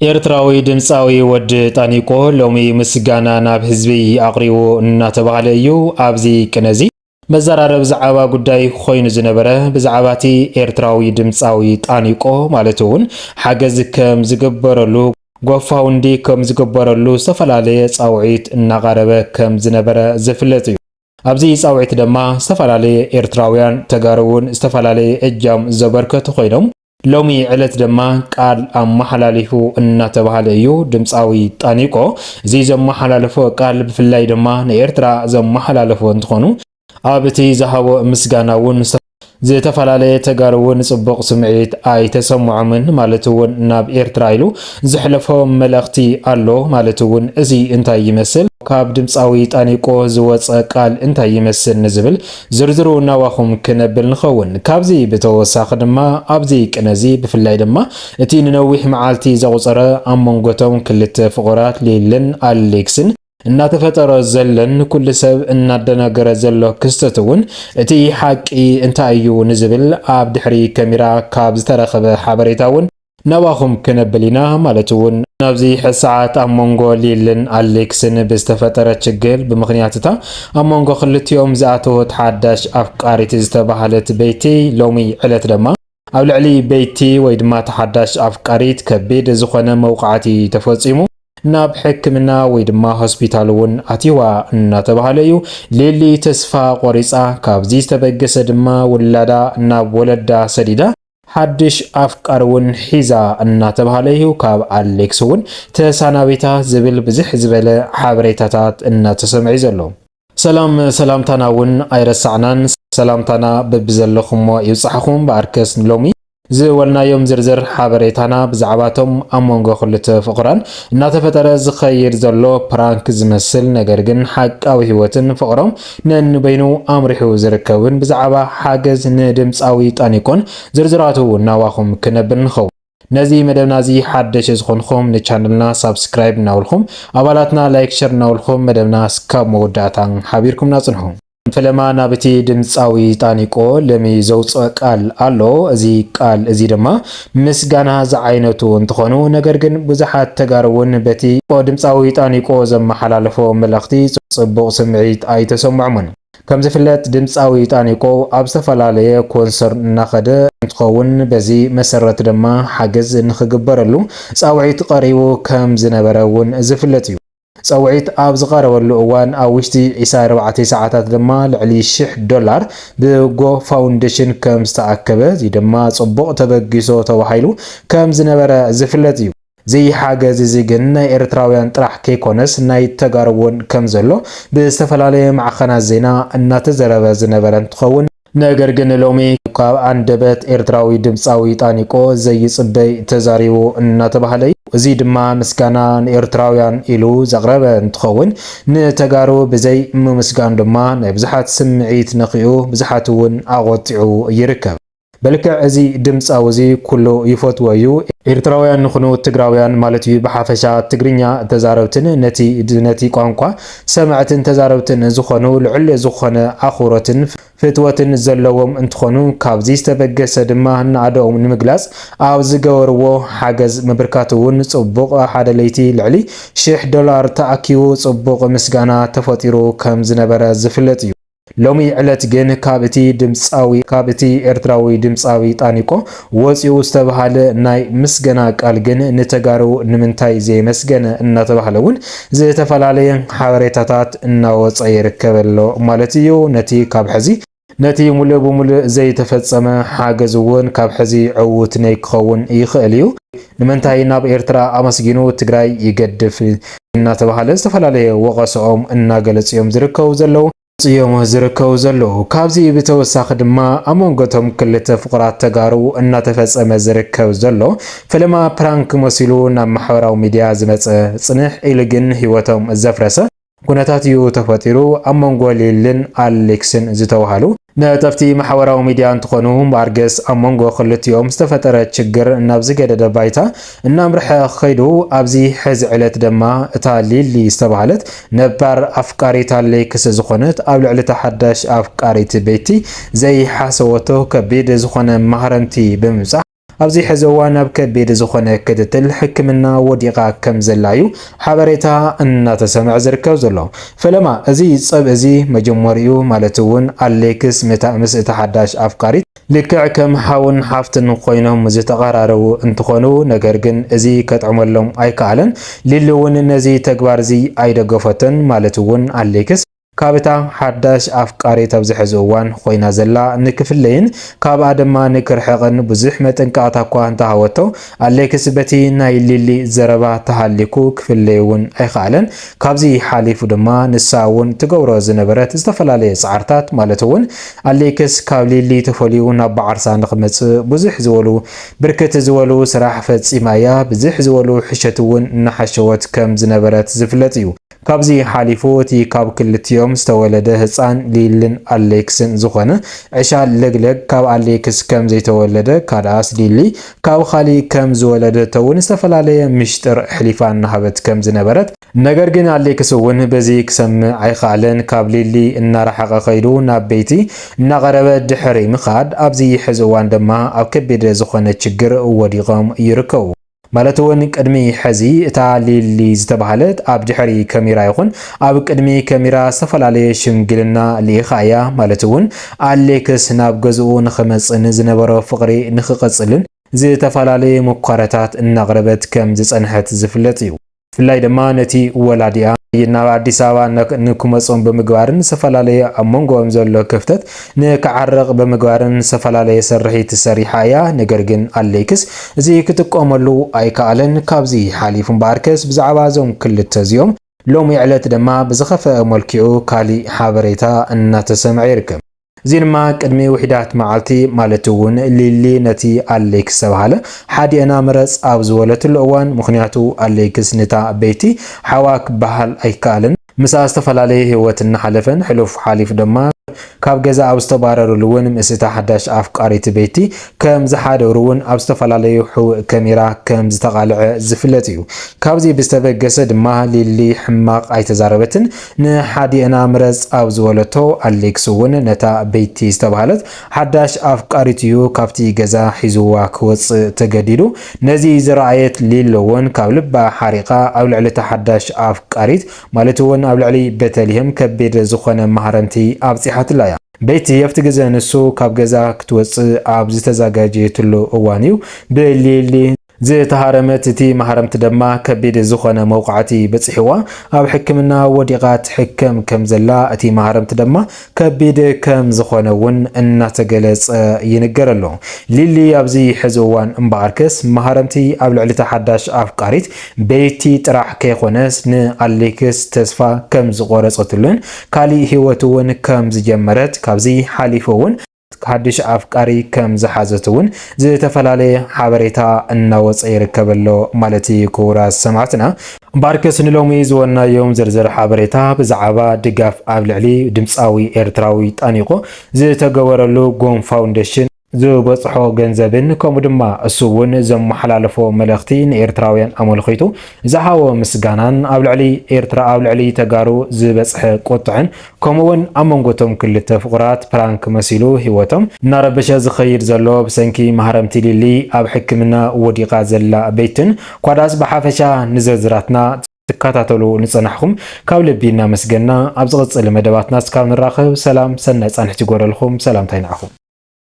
ኤርትራዊ ድምጻዊ ወዲ ጣኒቆ ሎሚ ምስጋና ናብ ህዝቢ ኣቕሪቡ እናተባህለ እዩ። ኣብዚ ቅነ እዚ መዘራረቢ ዛዕባ ጉዳይ ኮይኑ ዝነበረ፣ ብዛዕባ እቲ ኤርትራዊ ድምጻዊ ጣኒቆ ማለት እውን ሓገዝ ከም ዝግበረሉ፣ ጎፋውንዲ ከም ዝግበረሉ ዝተፈላለየ ጻውዒት እናቐረበ ከም ዝነበረ ዝፍለጥ እዩ። ኣብዚ ጻውዒት ድማ ዝተፈላለየ ኤርትራውያን ተጋሩ እውን ዝተፈላለየ እጃም ዘበርከቱ ኮይኖም፣ ሎሚ ዕለት ድማ ቃል ኣመሓላሊፉ እናተባህለ እዩ። ድምጻዊ ጣኒቆ እዚ ዘመሓላለፎ ቃል ብፍላይ ድማ ንኤርትራ ዘመሓላለፎ እንትኾኑ፣ ኣብ እቲ ዝሃቦ ምስጋና እውን ዝተፈላለየ ተጋሩ እውን ጽቡቕ ስምዒት ኣይተሰምዖምን ማለት እውን ናብ ኤርትራ ኢሉ ዘሕለፎ መልእኽቲ ኣሎ ማለት እውን እዚ እንታይ ይመስል? ካብ ድምጻዊ ጣኒቆ ዝወጸ ቃል እንታይ ይመስል ንዝብል ዝርዝሩ ናባኹም ክነብል ንኸውን። ካብዚ ብተወሳኺ ድማ ኣብዚ ቅነ እዚ ብፍላይ ድማ እቲ ንነዊሕ መዓልቲ ዘቑጸረ ኣብ መንጎቶም ክልተ ፍቑራት ሊልን ኣሌክስን እናተፈጠረ ዘለን ንኩሉ ሰብ እናደናገረ ዘሎ ክስተት እውን እቲ ሓቂ እንታይ እዩ ንዝብል ኣብ ድሕሪ ከሚራ ካብ ዝተረኸበ ሓበሬታ እውን ናባኹም ክነብል ኢና። ማለት እውን ናብዚ ሕዚ ሰዓት ኣብ መንጎ ሊልን ኣሌክስን ብዝተፈጠረ ችግር ብምኽንያት እታ ኣብ መንጎ ክልቲኦም ዝኣተወት ሓዳሽ ኣፍቃሪት ዝተባህለት ቤቲ ሎሚ ዕለት ድማ ኣብ ልዕሊ ቤቲ ወይ ድማ ተሓዳሽ ኣፍቃሪት ከቢድ ዝኾነ መውቃዕቲ ተፈጺሙ ናብ ሕክምና ወይ ድማ ሆስፒታል እውን ኣቲዋ እናተባህለ እዩ። ሊሊ ተስፋ ቆሪጻ ካብዚ ዝተበገሰ ድማ ውላዳ ናብ ወለዳ ሰዲዳ ሓድሽ ኣፍቃሪ እውን ሒዛ እናተባህለ እዩ። ካብ ኣሌክስ እውን ተሳናቢታ ዝብል ብዝሕ ዝበለ ሓበሬታታት እናተሰምዐ እዩ ዘሎ። ሰላም ሰላምታና እውን ኣይረሳዕናን። ሰላምታና በብዘለኹሞ ይብጻሕኹም። ብኣርከስ ንሎሚ ዝበልናዮም ዝርዝር ሓበሬታና ብዛዕባቶም ኣብ መንጎ ክልተ ፍቑራን እናተፈጠረ ዝኸይድ ዘሎ ፕራንክ ዝመስል ነገር ግን ሓቃዊ ህይወትን ፍቕሮም ነንበይኑ ኣምሪሑ ዝርከብን ብዛዕባ ሓገዝ ንድምጻዊ ጣኒቆን ዝርዝራቱ ናባኹም ክነብል ንኸውን። ነዚ መደብና እዚ ሓደሽ ዝኾንኹም ንቻነልና ሳብስክራይብ እናበልኹም ኣባላትና ላይክ ሸር እናበልኹም መደብና እስካብ መወዳእታ ሓቢርኩምና ጽንሑ። ፈለማ ናብ እቲ ድምጻዊ ጣኒቆ ለሚ ዘውፅኦ ቃል ኣሎ። እዚ ቃል እዚ ድማ ምስጋና ዝዓይነቱ እንትኾኑ፣ ነገር ግን ብዙሓት ተጋሩ እውን በቲ ድምጻዊ ጣኒቆ ዘመሓላለፎ መልእኽቲ ጽቡቕ ስምዒት ኣይተሰምዖምን። ከም ዝፍለጥ ድምጻዊ ጣኒቆ ኣብ ዝተፈላለየ ኮንሰርት እናኸደ እንትኸውን፣ በዚ መሰረት ድማ ሓገዝ ንኽግበረሉ ጻውዒት ቀሪቡ ከም ዝነበረ እውን ዝፍለጥ እዩ። ጸውዒት ኣብ ዝቐረበሉ እዋን፣ ኣብ ውሽጢ ዕስራን ኣርባዕተን ሰዓታት ድማ ልዕሊ ሽሕ ዶላር ብጎ ፋውንዴሽን ከም ዝተኣከበ፣ እዚ ድማ ጽቡቕ ተበጊሶ ተባሂሉ ከም ዝነበረ ዝፍለጥ እዩ። እዚ ሓገዝ እዚ ግን ናይ ኤርትራውያን ጥራሕ ከይኮነስ ናይ ተጋሩ እውን ከም ዘሎ ብዝተፈላለየ ማዕኸናት ዜና እናተዘረበ ዝነበረ እንትኸውን፣ ነገር ግን ሎሚ ካብ ኣንደበት ኤርትራዊ ድምጻዊ ጣኒቆ ዘይጽበይ ተዛሪቡ እናተባህለ እዩ። እዚ ድማ ምስጋና ንኤርትራውያን ኢሉ ዘቕረበ እንትኸውን፣ ንተጋሩ ብዘይ ምምስጋን ድማ ናይ ብዙሓት ስምዒት ነኺኡ፣ ብዙሓት እውን ኣቖጢዑ ይርከብ። በልክዕ እዚ ድምጻዊ እዚ ኩሉ ይፈትዎ እዩ። ኤርትራውያን ንኹኑ ትግራውያን ማለት እዩ። ብሓፈሻ ትግርኛ ተዛረብትን ነቲ፣ ነቲ ቋንቋ ሰማዕትን ተዛረብትን ዝኾኑ ልዑል ዝኾነ ኣኽብሮትን ፍትወትን ዘለዎም እንትኾኑ፣ ካብዚ ዝተበገሰ ድማ ንኣደኦም ንምግላጽ ኣብ ዝገበርዎ ሓገዝ ምብርካት እውን ጽቡቕ። ሓደ ለይቲ ልዕሊ ሽሕ ዶላር ተኣኪቡ ጽቡቕ ምስጋና ተፈጢሩ ከም ዝነበረ ዝፍለጥ እዩ። ሎሚ ዕለት ግን ካብ እቲ ድምጻዊ፣ ካብ እቲ ኤርትራዊ ድምጻዊ ጣኒቆ ወጺኡ ዝተባሃለ ናይ ምስገና ቃል ግን ንተጋሩ ንምንታይ ዘየመስገነ እናተባህለ እውን ዝተፈላለየ ሓበሬታታት እናወጸ ይርከብ ኣሎ ማለት እዩ። ነቲ ካብ ሕዚ ነቲ ሙሉእ ብሙሉእ ዘይተፈጸመ ሓገዝ እውን ካብ ሕዚ ዕዉት ናይ ክኸውን ይኽእል እዩ። ንምንታይ ናብ ኤርትራ ኣመስጊኑ ትግራይ ይገድፍ እናተባህለ ዝተፈላለየ ወቐሰኦም እናገለጹ እዮም ዝርከቡ ዘለዉ። እዮም ዝርከቡ ዘለዉ። ካብዚ ብተወሳኺ ድማ ኣብ መንጎ እቶም ክልተ ፍቑራት ተጋሩ እናተፈጸመ ዝርከብ ዘሎ ፈለማ ፕራንክ መሲሉ ናብ ማሕበራዊ ሚድያ ዝመጸ፣ ጽንሕ ኢሉ ግን ህይወቶም ዘፍረሰ ኩነታት እዩ ተፈጢሩ። ኣብ መንጎ ሊልን ኣሌክስን ዝተባሃሉ ነጠፍቲ ማሕበራዊ ሚድያ እንትኾኑ፣ እምበኣር ገስ ኣብ መንጎ ክልቲኦም ዝተፈጠረ ችግር ናብ ዝገደደ ባይታ እናምርሐ ኸይዱ። ኣብዚ ሕዚ ዕለት ድማ እታ ሊሊ ዝተባሃለት ነባር ኣፍቃሪት ኣሌክስ ዝኾነት ኣብ ልዕሊ እታ ሓዳሽ ኣፍቃሪት ቤቲ ዘይሓሰበቶ ከቢድ ዝኾነ ማህረምቲ ብምብጻሕ፣ ኣብዚ ሕዚ እዋን ኣብ ከቢድ ዝኾነ ክትትል ሕክምና ወዲቓ ከም ዘላ እዩ ሓበሬታ እናተሰምዐ ዝርከብ ዘሎ። ፈለማ እዚ ጸብ እዚ መጀመሪኡ ማለት እውን ኣሌክስ ምስ እታ ሓዳሽ ኣፍቃሪት ልክዕ ከም ሓውን ሓፍትን ኮይኖም ዝተቐራረቡ እንትኾኑ፣ ነገር ግን እዚ ከጥዕመሎም ኣይከኣለን። ሊሊ እውን ነዚ ተግባር እዚ ኣይደገፈቶን፣ ማለት እውን ኣሌክስ ካብ እታ ሓዳሽ ኣፍቃሪት ኣብዚ ሕዚ እዋን ኮይና ዘላ ንክፍለይን ካብኣ ድማ ንክርሕቕን ብዙሕ መጠንቀቕታ እኳ እንተሃወቶ፣ ኣሌክስ በቲ ናይ ሊሊ ዘረባ ተሃሊኩ ክፍለይ እውን ኣይኸኣለን። ካብዚ ሓሊፉ ድማ ንሳ እውን ትገብሮ ዝነበረት ዝተፈላለየ ጻዕርታት፣ ማለት እውን ኣሌክስ ካብ ሊሊ ተፈልዩ ናብ ባዓርሳ ንክመጽእ ብዙሕ ዝበሉ ብርክት ዝበሉ ስራሕ ፈጺማ እያ። ብዝሕ ዝበሉ ሕሸት እውን እናሓሸወት ከም ዝነበረት ዝፍለጥ እዩ። ካብዚ ሓሊፉ እቲ ካብ ክልቲኦም ዝተወለደ ህጻን ሊልን ኣሌክስን ዝኾነ ዕሻል ለግለግ ካብ ኣሌክስ ከም ዘይተወለደ፣ ካልኣስ ሊሊ ካብ ካሊእ ከም ዝወለደቶ እውን ዝተፈላለየ ምሽጥር ኣሕሊፋ እናሃበት ከም ዝነበረት፣ ነገር ግን ኣሌክስ እውን በዚ ክሰምዕ ኣይኸኣለን። ካብ ሊሊ እናረሓቐ ከይዱ ናብ ቤቲ እናቐረበ ድሕሪ ምኻድ ኣብዚ ሕዚ እዋን ድማ ኣብ ከቢድ ዝኾነ ችግር ወዲቖም ይርከቡ። ማለት እውን ቅድሚ ሕዚ እታ ሊሊ ዝተባህለት ኣብ ድሕሪ ከሚራ ይኹን ኣብ ቅድሚ ከሚራ ዝተፈላለየ ሽምግልና ልኢኻ እያ። ማለት እውን ኣሌክስ ናብ ገዝኡ ንኽመጽእ ንዝነበሮ ፍቕሪ ንኽቕጽልን ዝተፈላለየ ሙኳረታት እናቕረበት ከም ዝጸንሐት ዝፍለጥ እዩ። ብፍላይ ድማ ነቲ ወላዲኣ ናብ ኣዲስ ኣበባ ንክ- ንክመጾም ብምግባርን ዝተፈላለየ ኣብ መንጎኦም ዘሎ ክፍተት ንክዓርቕ ብምግባርን ዝተፈላለየ ስርሒት ሰሪሓ እያ። ነገር ግን ኣሌክስ እዚ ክጥቀመሉ ኣይከኣለን። ካብዚ ሓሊፉ እምበኣርከስ ብዛዕባ እዞም ክልተ እዚኦም ሎሚ ዕለት ድማ ብዝኸፈአ መልክዑ ካሊእ ሓበሬታ እናተሰምዐ ይርከብ። እዚ ድማ ቅድሚ ውሒዳት መዓልቲ ማለት እውን ሊሊ ነቲ ኣሌክስ ዝተባህለ ሓዲእና ምረጽ ኣብ ዝበለትሉ እዋን፣ ምኽንያቱ ኣሌክስ ንታ ቤቲ ሓዋ ክበሃል ኣይከኣልን፣ ምስኣ ዝተፈላለየ ህይወት እናሓለፈን ሕሉፍ ሓሊፉ ድማ ካብ ገዛ ኣብ ዝተባረሩሉ እውን ምስ እታ ሓዳሽ ኣፍቃሪት ቤቲ ከም ዝሓደሩ እውን ኣብ ዝተፈላለዩ ሕውእ ከሚራ ከም ዝተቓልዐ ዝፍለጥ እዩ። ካብዚ ብዝተበገሰ ድማ ሊሊ ሕማቕ ኣይተዛረበትን። ንሓዲእና ምረጽ ኣብ ዝበለቶ ኣሌክስ እውን ነታ ቤቲ ዝተባህለት ሓዳሽ ኣፍቃሪት እዩ ካብቲ ገዛ ሒዝዋ ክወጽእ ተገዲዱ። ነዚ ዝረኣየት ሊሊ እውን ካብ ልባ ሓሪቓ ኣብ ልዕሊ እታ ሓዳሽ ኣፍቃሪት ማለት እውን ኣብ ልዕሊ ቤተልሔም ከቢድ ዝኾነ ማህረምቲ ኣብጺሓትላ እያ። ቤቲ ኣብቲ ግዜ ንሱ ካብ ገዛ ክትወጽእ ኣብ ዝተዘጋጀየትሉ እዋን እዩ ብሊሊ ዝተሃረመት። እቲ ማህረምቲ ድማ ከቢድ ዝኾነ መውቃዕቲ በጺሕዋ ኣብ ሕክምና ወዲቓ ትሕከም ከም ዘላ፣ እቲ ማህረምቲ ድማ ከቢድ ከም ዝኾነ እውን እናተገለጸ ይንገር ኣሎ። ሊሊ ኣብዚ ሕዚ እዋን እምበኣርከስ ማህረምቲ ኣብ ልዕሊ እታ ሓዳሽ ኣፍቃሪት ቤቲ ጥራሕ ከይኮነስ ንኣሌክስ ተስፋ ከም ዝቆረጸትሉን ካሊእ ህይወት እውን ከም ዝጀመረት፣ ካብዚ ሓሊፉ እውን ሓድሽ ኣፍቃሪ ከም ዝሓዘት እውን ዝተፈላለየ ሓበሬታ እናወፀ ይርከብ ኣሎ ማለት እዩ። ክቡራት ሰማዕትና፣ እምበኣርከስ ንሎሚ ዝወናዮም ዝርዝር ሓበሬታ ብዛዕባ ድጋፍ ኣብ ልዕሊ ድምፃዊ ኤርትራዊ ጣኒቆ ዝተገበረሉ ጎን ፋውንዴሽን ዝበፅሖ ገንዘብን ከምኡ ድማ እሱ እውን ዘመሓላለፎ መልእኽቲ ንኤርትራውያን ኣመልኺቱ ዝሃቦ ምስጋናን ኣብ ልዕሊ ኤርትራ ኣብ ልዕሊ ተጋሩ ዝበፅሐ ቁጥዐን ከምኡ እውን ኣብ መንጎ እቶም ክልተ ፍቑራት ፕራንክ መሲሉ ህይወቶም እናረበሸ ዝኸይድ ዘሎ ብሰንኪ ማህረምቲ ሊሊ ኣብ ሕክምና ወዲቓ ዘላ ቤትን ኳዳስ ብሓፈሻ ንዝርዝራትና ትከታተሉ ንጸናሕኹም ካብ ልቢ እናመስገና ኣብ ዝቕጽል መደባትና እስካብ ንራኸብ ሰላም ሰናይ ጻንሕቲ ይጎደልኩም። ሰላምታይ ንዓኹም።